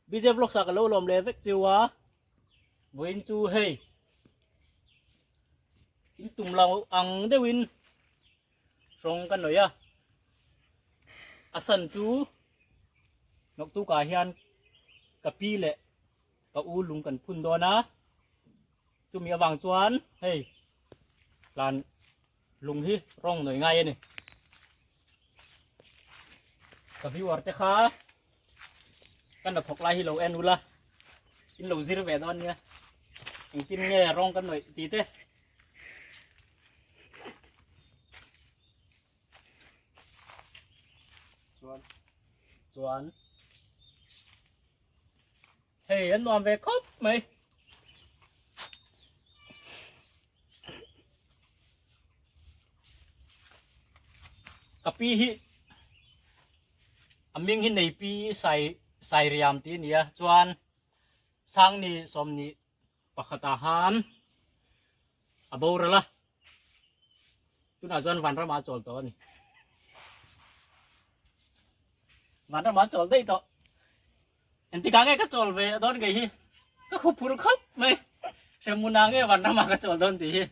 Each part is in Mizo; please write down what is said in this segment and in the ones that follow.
BJ Vlogs ah ka lo lawm leh vek chiu a, vawiin chu hei in tum lo ang deuhin hrawng ka nawih a, a san chu Noktukah hian ka pi leh ka u lung kan phun dawn a, chumi avang chuan hei tlan lung hi rawng nawi ngai a ni. Ka viewer te kha kan la thawk lai hi lo en ula in lo zir ve dawn nia engtin nge rawng kan nawih tih te. Chuan chuan hei an nuam ve khawp mai. Ka pi hi a ming hi nei pi sai sai riam tih a ni a chuan sangni sawmni pakhatah khan a boral a tunah chuan vanramah a chawl tawh a ni vanramah a chawl daih tawh engtikah nge ka chawl ve dawn kei hi ka khup phur khawp mai hremhmunah nge vanramah ka chawl dawn tih hi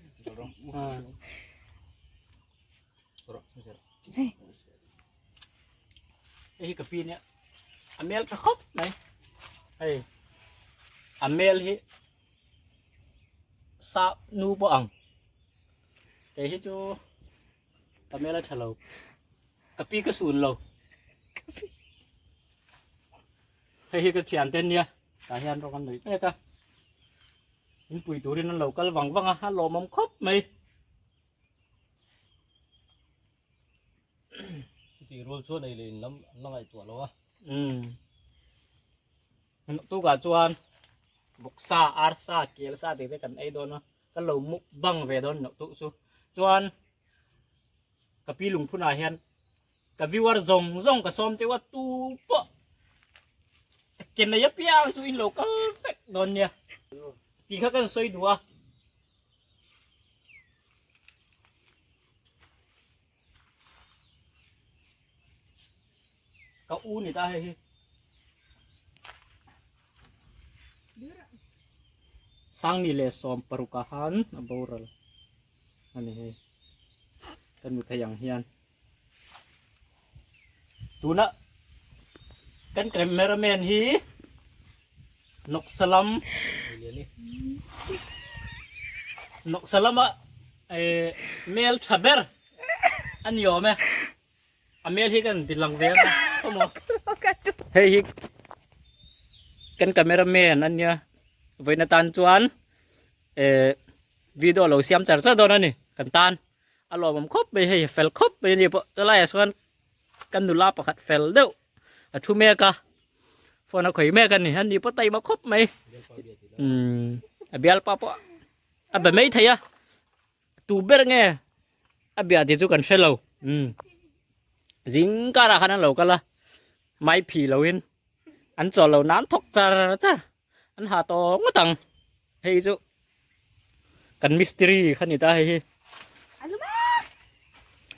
hei hi ka pi nia a mel tha khawp mai hei a mel hi sa nu pawh ang kei hi chu ka mel a tha lo ka pi ka sun lo hei hi ka thian te nia tah hian rawng an nuih mek a in pui turin an lo kal vang vang a a lawmawm khawp mai. Chutih rual chuan ei leh in lam an la ngaihtuah lo a. Umm. Tukah chuan vawksa, arsa, kelsa tih te kan ei dawn a, kan lo mukbang ve dawn loh tuk chu. Chuan ka pi lungphunah hian ka viewer zawng zawng ka sawm cheu a, tu pawh ke nei apiang chu in lo kal vek dawn nia tih kha kan sawi duh a. Ka u ni ta hei hi. Sangni leh sawm paruk ah khan a boral a ni hei. Kan mi thei ang hian. Tuna kan cameraman hi Nawksalam Nawksalama eh mel tha ber a ni awm e a mel hi kan ti lang ve a maw hei hi kan cameraman a nia vawiin atan chuan eh video lo siam char char dawn a ni kan tan a lawmawm khawp mai hei fel khawp mai a ni pawh chulaiah chuan kan nula pakhat fel deuh a thu mek a phone a khawih mek a ni a ni pawh taima khawp mai umm a bialpa pawh a be mai thei a tu ber nge a bia tih chu kan hre lo umm zing karah khan an lo kal a mai phi lo in an chawl lo nan thawk char char an ha tawh ngawt ang hei chu kan mistiri kha ni ta hei hi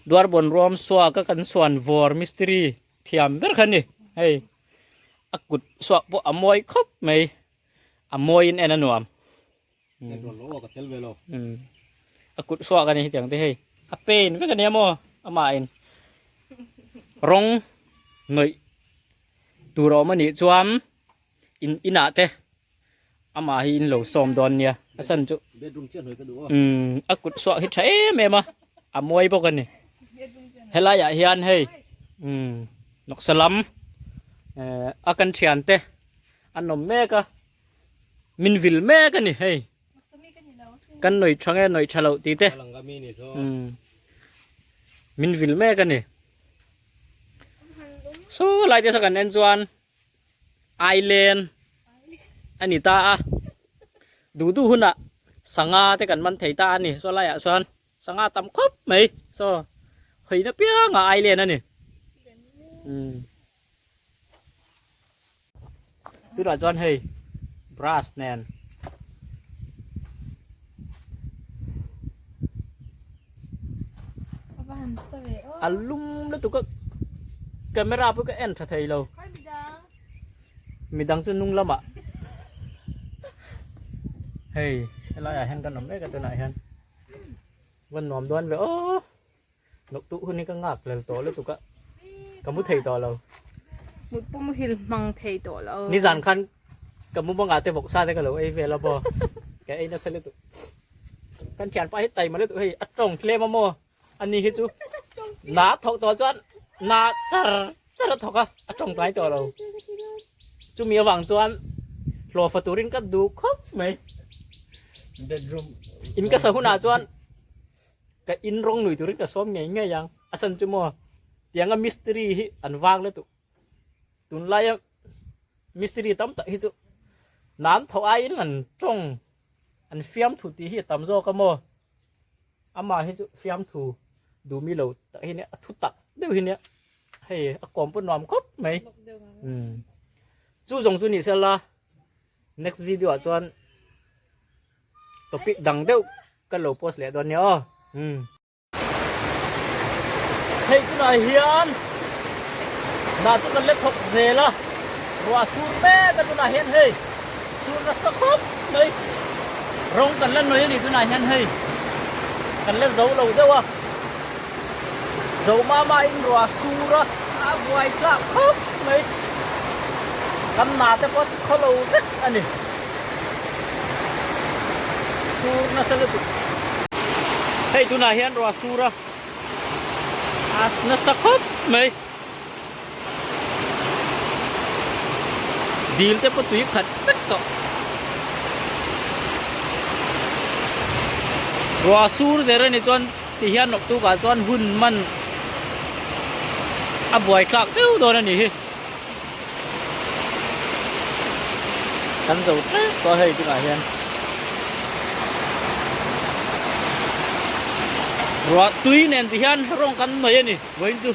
duarbawn ruam suak a kan suan vawr mistiri thiam ber kha ni hei a kut suak pawh a mawi khawp mai a mawiin en a nuam a kut suak a ni hetiang te hei a paint vek a nia maw amahin rawng nawih tur a awm a nih chuan in inah te amah hi in lo sawm dawn nia a san chu umm a kut suah hi tha em em a a mawi bawk a ni helai ah hian hei umm nawksa lam eh a kan thian te an awm mek a min vil mek a ni hei kan nawih tha nge nawih tha loh tih te umm min vil mek a ni saw lai te saw kan en chuan. Island a ni ta a duh duh hunah sangha te kan man thei ta a ni saw laiah chuan sangha tam khawp mai saw hawina piangah island a ni umm tunah chuan hei brush nen a lum lutuk a camera pawh ka en tha thei lo. Midang chu hnung lamah hei helaiah hian kan awm mek a tunah hian va nuam dawn ve aw Nok tuh hun hi ka ngak lel tawh lutuk a ka mu thei tawh lo. Mut pawh muhil hmang thei tawh lo. Nizan khan ka mu bangah te vawksa te ka lo ei vel a maw ka ei nasa lutuk. Kan thianpa hi taima lutuk hei a tawng tlem a maw ani hi chu na thawk tawh chuan na char char a thawk a a tawng tlai tawh lo. Chumi avang chuan hlawhfa turin ka duh khawp mai. Bedroom In ka sa hunah chuan Ka in rawng nui turin ka sawm ngei ngei ang. A san chu maw tianga mistiri hi an vang lutuk. Tunlaia mistiri tam tak hi chu nan tho aiin an tawng an fiamthu tih hi a tam zawk a maw. Amah hi chu fiamthu duh mi lo tak hi nia a thu tak deuh hi nia hei a kawm pawh nuam khawp mai. Chu zawng chu ni sela next video ah chuan topic dang deuh Kan lo post leh dawn nia aw. Umm. Hei tunah hian hnah chu kan la thawk zel a, ruah sur mek a tunah hian hei sur nasa khawp mai. Rawng kan la nawi a ni tunah hian hei kan la zo lo deuh a, zo mama in ruah sur a a buai tlak khawp mai. Kan hna te pawh khaw lo vek a ni. Sur nasa lutuk. Hei tunah hian ruah sur a a nasa khawp mai. Dil te pawh tui khat vek tawh. Ruah sur zel a nih chuan ti hian nawk tukah chuan hun man a buai tlak deuh dawn a nih hi. Kan zo tlek tawh a hei tunah hian ruah tui nen ti hian rawng kan nawih a ni vawiin chu.